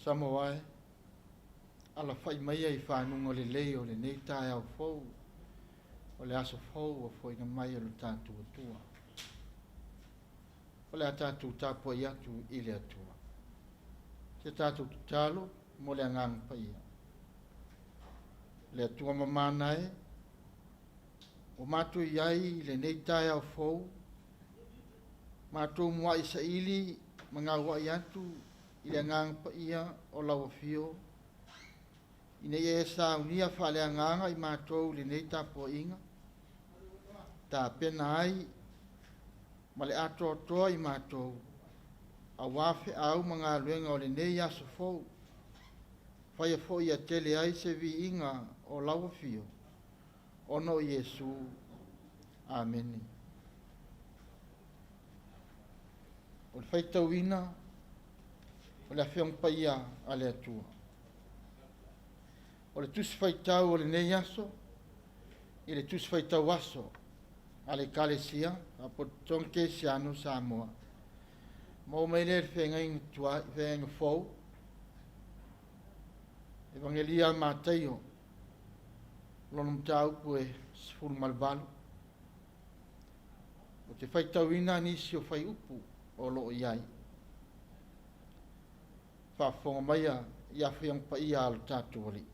Samoa e, alafai maia i faguga lelei o lenei taeao fou, o le aso fou ua foaiina mai e lo tatou Atua. O le a tatou tapuai atu i le Atua. Se tatou tatalo mo le Agaga Paia. Le Atua mamana e, ua matou i ai i lenei taeao fou, matou muai saili ma gauai atu i le Agaga Paia o lau Afio, ina ia e saunia faaleagaga i matou i lenei tapuaiga, tapena ai ma le atoatoa i matou, auā feau ma galuega o lenei aso fou, faia foi ia tele ai se viiga o lau Afio, ona o Iesu. Amene. O le faitauina o le Afioga Paia a le Atua. O le tusi faitau o lenei aso, i le tusi faitau aso a le Ekalesia Faapotopotoga Kerisiano o Samoa, maua mai lea i le Feagaiga Tuai, Feagaiga Fou, Evagelia a Mataio, lona mataupu e 18. Ou te faitauina nisi o fuaiupu o lo o i ai. Faafofoga maia i Afioga Paia a lo tatou Alii.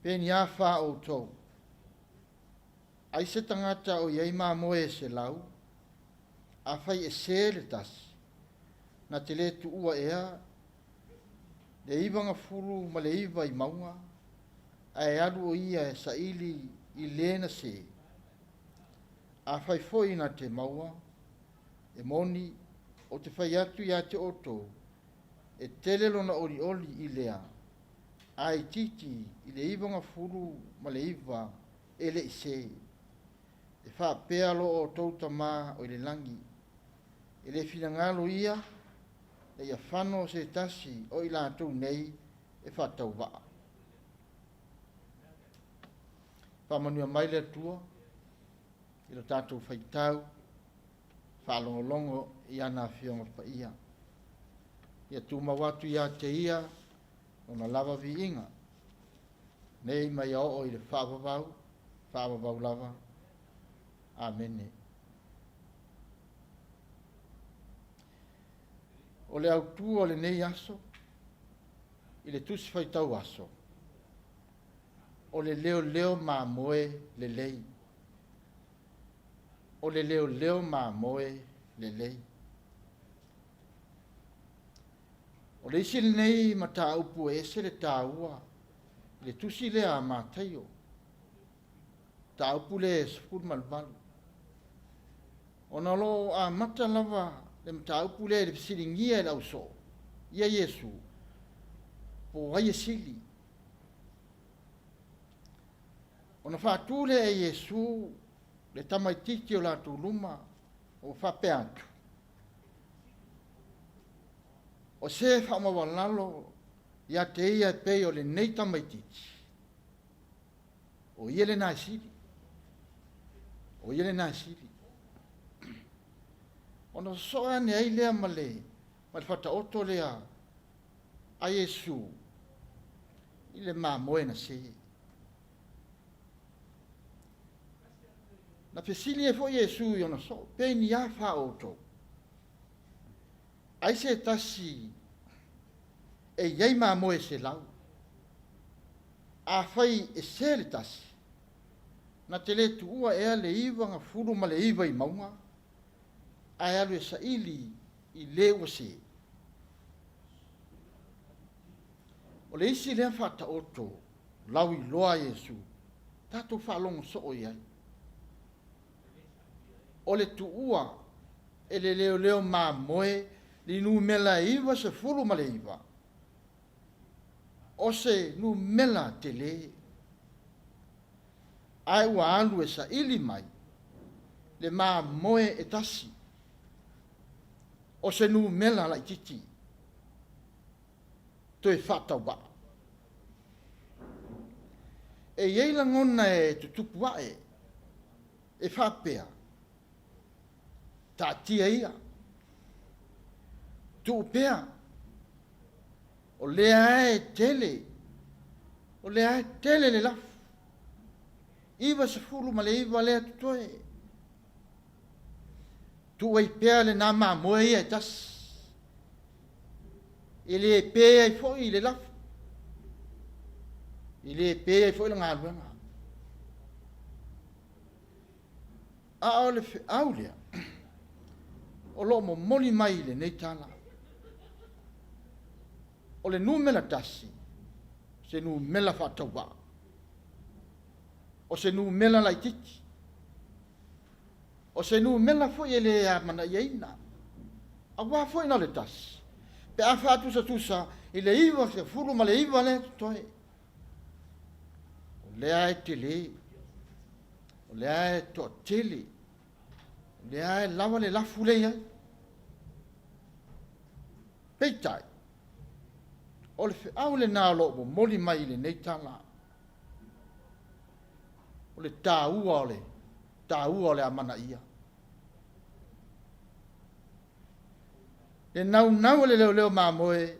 Pe ni a fa outou, ai se tagata o i ai mamoe e 100, afai e sē le tasi, na te le tuua ea le 99 i mauga, ae alu o ia e saili i le na sē. Afai foi na te maua, e moni, ou te fai atu ia te outou, e tele lona olioli i lea, ae itiiti i le 99 e le i sē. E faapea lo outou Tamā o i le lagi, e le finagalo ia ina ia fano se tasi o i latou nei e faatauvaa. Faamanuia mai le Atua i lo tatou faitau faalogologo i ana Afioga Paia. Ia tumau atu ia te ia ona lava viiga, nei ma ia oo i le faavavau, faavavau lava. Amene. O le autū o lenei aso, i le tusi faitau aso, o le leoleo mamoe lelei. O le leoleo mamoe lelei. O le isi lenei mataupu e ese le taua i le tusi lea a Mataio, mataupu lea e 18. Ona o lo o amata lava le mataupu lea i le fesiligia e le ausoo ia Iesu, po o ai e sili. Ona faatu lea e Iesu le tamaitiiti o latou luma ua faapea atu, o se faamaualalo ia te ia e pei o lenei tamaitiiti, o ia lena e sili. O ia lena e sili. Ona sosoo ane ai lea ma le faataoto lea a Iesu i le mamoe na sē. Na fesili ai foi Iesu i ona soo, pe ni a fa outou? Ai se tasi e i ai mamoe 100, afai e sē le tasi, na te le tuua ea le 99 i mauga, ae alu e saili i le ua sē. O le isi lea faataoto lauiloa a Iesu, tatou faalogo soo i ai. O le tuua e le leoleo mamoe Le numera e 99, o se numera telē, ae ua alu e saili mai le mamoe e tasi, o se numera laitiiti, toe faatauvaa. E i ai lagona e tutupu ae, e faapea, taatia ia, tuu pea, o lea e tele, o lea e tele le lafu, 99 lea totoe. Tuu ai pea lenā mamoe ia e tasi, e le pe ai foi le lafu, e le pe ai foi le galuega. A o le feau lea o lo o momoli mai i lenei tala, o le numera 1, se numera faatauvaa, o se numera laitiiti, o se numera foi e le amanaiaina, aua foi na o le tasi, pe a faatusatusa i le 99 lea totoe. O lea e tele, o lea e toatele, o lea e lava le lafu lea e i ai. Peitai, o le feau lenā o lo o momoli mai i lenei tala, o le taua o le taua o le amanaia. Le naunau o le leoleo mamoe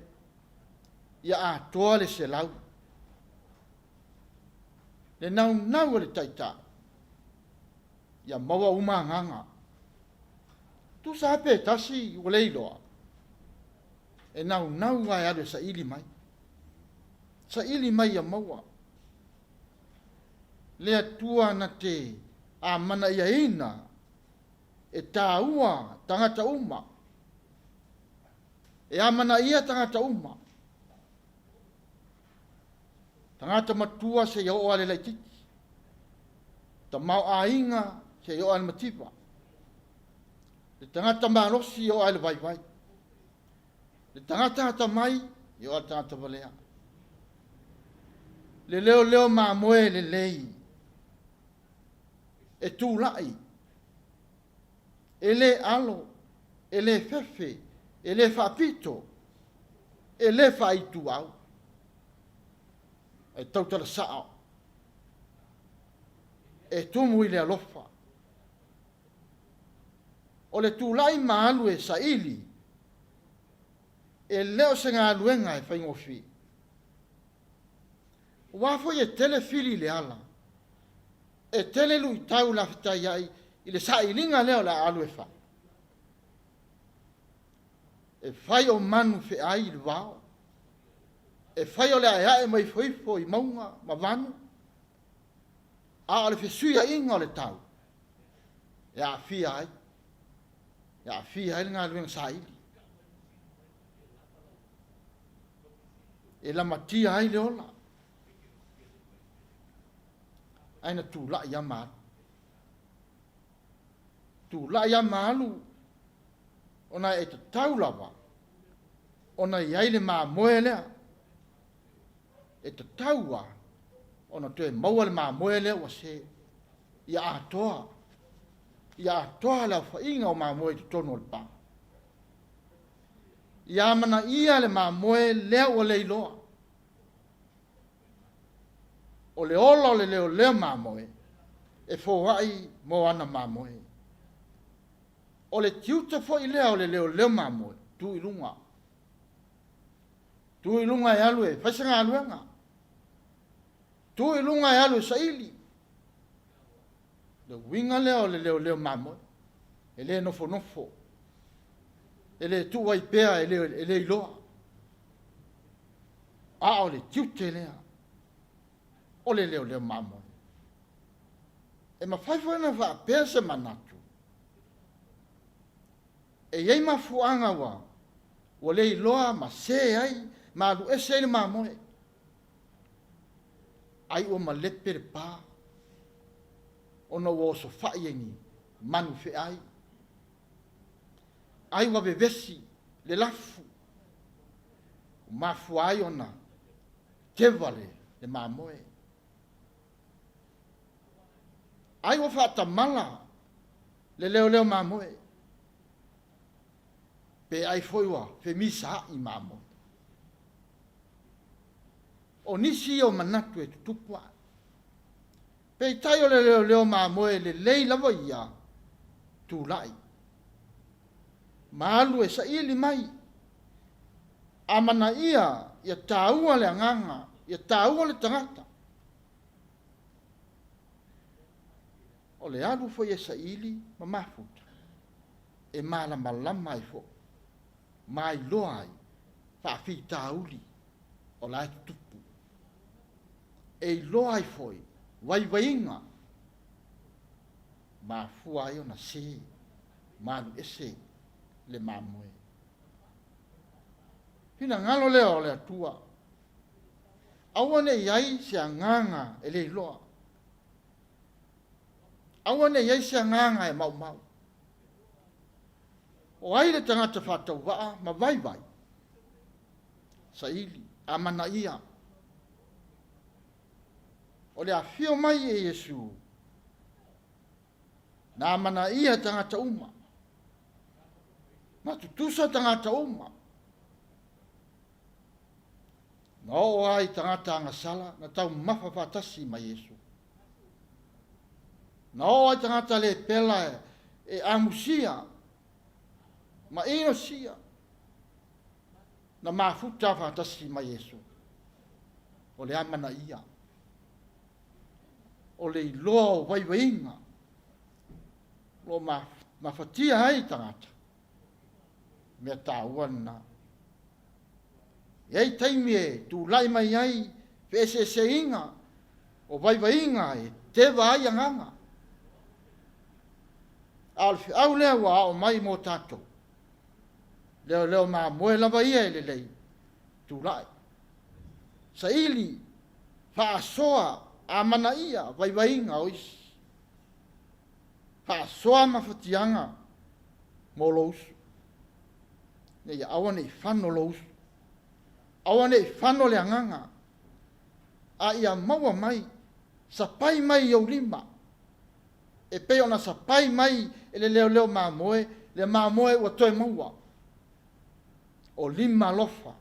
ia atoa le 100. Le naunau o le taitai ia maua uma agaga. Tusa lava pe tasi ua le iloa, e naunau lava e alu e saili mai. Saili mai ia maua. Le Atua na te amanaiaina e taua tagata uma. E amanaia tagata uma. Tagata matua seia oo lava i le laitiiti. Tamaoaiga seia oo lava i le mativa. Le tagata malosi e oo lava i le vaivai. Le tagata atamai e oo lava i le tagata valea. Le leoleo mamoe lelei e tulai, e le alo, e le fefe, e le faapito, e le faaituau, ae tautala sao, e tumu i le alofa. O le tulai ma alu e saili, e le o se galuega e faigofie. Aua foi e tele fili i le ala, e tele luitau lafetaiai i le sailiga lea o le a alu e fai. E fai o manu feai i le vao, e fai o le aeae ma ifoifo i mauga ma vanu, a o le fesuiaiga o le tau e aafia ai, e aafia ai le galuega saili. E lamatia ai le ola. Ae na tulai lava ma alu. Tulai lava ma alu, ona e tatau lava ona i ai le mamoe lea. E tatau lava ona toe maua le mamoe lea ua se, ia atoa, ia atoa le aofaiga o mamoe i totonu o le pa. Ia amanaia le mamoe lea ua leiloa. O le ola o le leoleo mamoe e foai mo ana mamoe. O le tiute foi lea o le leoleo mamoe, tu i luga. Tu i luga e alu e fai se galuega. Tu i luga e alu e saili. Le uiga lea o le leoleo mamoe, e le nofonofo, e le tuu ai pea e le iloa. A o le tiute lea o le leoleo mamoe. E mafai foi ona faapea se manatu, e i ai mafuaaga ua le iloa ma se ai ma alu ese ai le mamoe. Ai ua malepe le pa ona ua osofai ai ni manu feai. Ai ua vevesi. le lafu, ua mafua ai ona teva le mamoe. Ai ua faatamala le leoleo mamoe, pe ai foi ua femisaai mamoe. O nisi ia o manatu e tutupu ae. Peitai o le leoleo mamoe lelei lava ia, tulai ma alu e saili mai, amanaia ia taua le agaga, ia taua le tagata. O le alu foi e saili ma mafuta, e malamalama ai foi ma iloa ai faafitauli o la e tutupu. E iloa ai foi vaivaiga mafua ai ona se ma alu ese le mamoe. Finagalo lea o le Atua, aua ne i i ai se agaga e le iloa, aua ne i i ai se agaga e maumau. O ai le tagata faatauvaa ma vaivai? Saili, amanaia. O le afio mai e Iesu, na amanaia tagata uma, na tutusa tagata uma, na oo ai tagata agasala, na taumafa faatasi ma Iesu. Na oo ai tagata le pela e amusia ma inosia, na mafuta faatasi ma Iesu. O le amanaia, o le iloa o vaivaiga, o lo o mafatia ai tagata, mea taua lena. E i ai taimi e tulai mai ai feeseeseaiga o vaivaiga e teva ai agaga. A o le feau lea ua ao mai mo tatou, leoleo mamoe lava ia e lelei, tulai, saili, faasoa, amanaia vaivaiga o isi, faasoa mafatiaga mo lou uso, ina ia aua ne i fano lou uso, aua ne i fano le agaga, a ia maua mai, sapai mai i ou lima, e pei ona sapai mai e le leoleo mamoe, le mamoe ua toe maua. O lima alofa,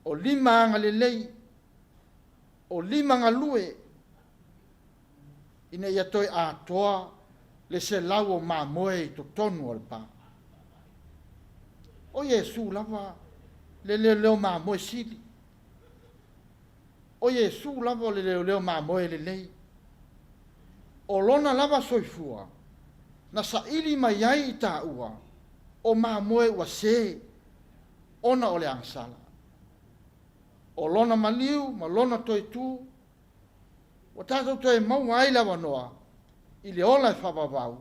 o lima agalelei, o lima galue, ina ia toe atoa le 100 o mamoe i totonu o le pa. O Iesu lava le leoleo mamoe sili. O Iesu lava le leoleo mamoe lelei. O lona lava soifua, na saili mai ai i taua, o mamoe ua se, ona o le agasala. O lona maliu ma lona toe tu, ua tatou toe maua ai le avanoa i le ola e faavavau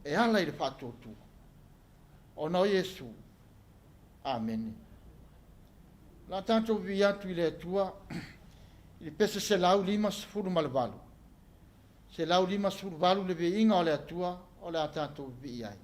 e ala i le faatuatua. Ona o Iesu. Amene. La tatou vivii atu i le Atua i le pese 158, 158 le viiga o le Atua o le a tatou vivii ai.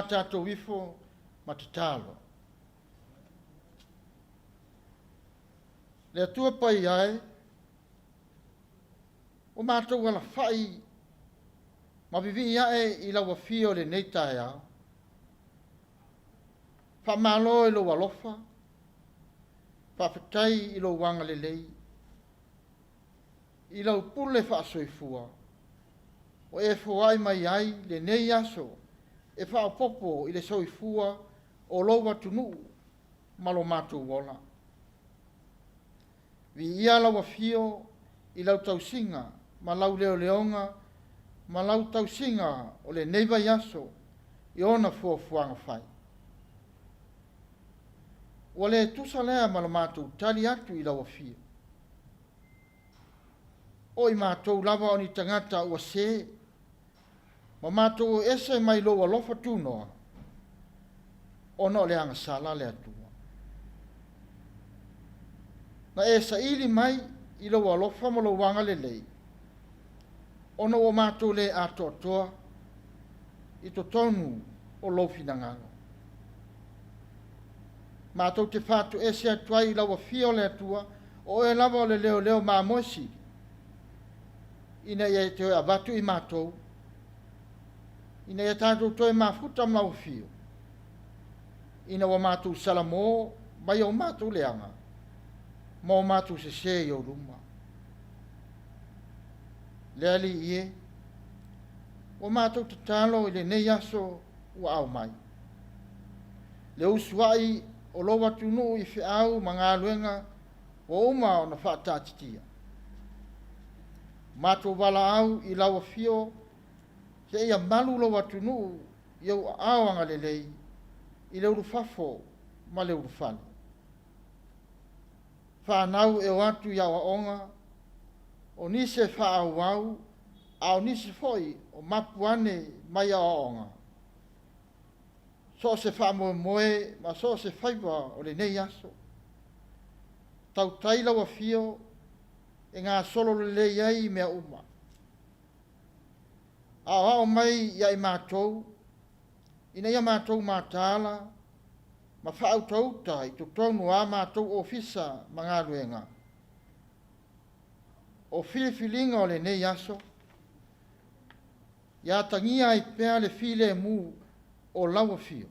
faapena tatou ifo ma tatalo. Le Atua Paia e, ua matou alafai ma vivii ae i lau afio i lenei taeao. Faamalo i lou alofa, faafetai i lou agalelei, i lau pule faasoifua ua e foai mai ai lenei aso e faaopoopo i le soifua o lou atunuu ma lo matou ola. Viia lau afio i lau tausiga ma lau leoleoga ma lau tausiga o lenei vaiaso i ona fuafuaga fai. Ua le tusa lea ma lo matou tali atu i lau afio. O i matou lava o ni tagata ua se, ma matou o ese mai lou alofa tunoa, ona o le agasala le Atua. Na e saili mai i lou alofa ma lou agalelei, ona ua matou le atoatoa i totonu o lou finagalo. Matou te fatoese atu ai i lau afio o le Atua, o oe lava o le leoleo mamoe sili, ina ia e toe avatu i matou, ina ia tatou toe mafuta ma lau afio, ina ua matou salamo mai o matou leaga, ma o matou sese i ou luma. Le Alii e, ua matou tatalo i lenei aso ua ao mai. Le usuai o lou atunuu i feau ma galuega ua uma ona faataatitia. Matou valaau i lau afio seia malu lou atunuu i ou aao agalelei i le ulufafo ma le ulufale. Fanau e o atu i aoaoga, o nisi e faaauau, a o nisi foi o mapu ane mai aoaoga. So o se faamoemoe ma so o se faiva o lenei aso. Tautai lau afio e gasolo lelei ai i mea uma. Aoao mai ia i matou, ina ia matou mataala ma faautauta i totonu o a matou ofisa ma galuega. O filifiliga o lenei aso, ia atagia ai pea le filemu o lau afio,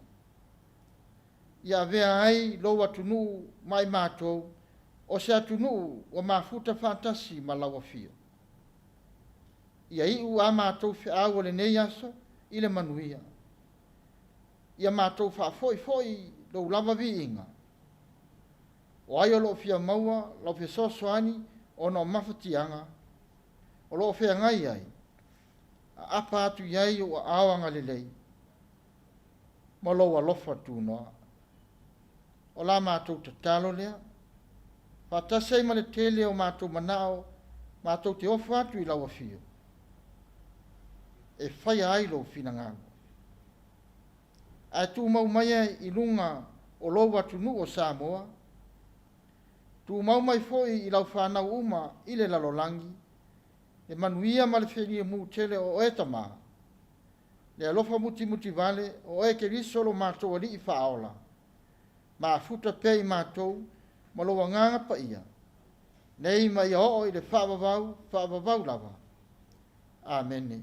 ia avea ai lou atunuu ma i matou, o se atunuu ua mafuta faatasi ma lau afio. Ia iu a matou feau o lenei aso i le manuia. Ia matou faafoi foi lou lava viiga. O ai o lo o fia maua lau fesoasoani ona o mafatiaga o lo o feagai ai, aapa atu i ai ou aao agalelei ma lou alofa tunoa. O la matou tatalo lea, faatasi ai ma le tele o matou manao, matou te ofo atu i lau afio, e faia ai lou finagalo. Ae tumau mai i luga o lou atunuu o Samoa, tumau mai foi i lau fanau uma i le lalolagi, le manuia ma le filemu tele o oe Tama, le alofa mutimutivale o oe Keriso lo matou Alii Faaola, mafuta pea i matou ma lou Agaga Paia, nei ma ia oo i le faavavau, faavavau lava. Amene.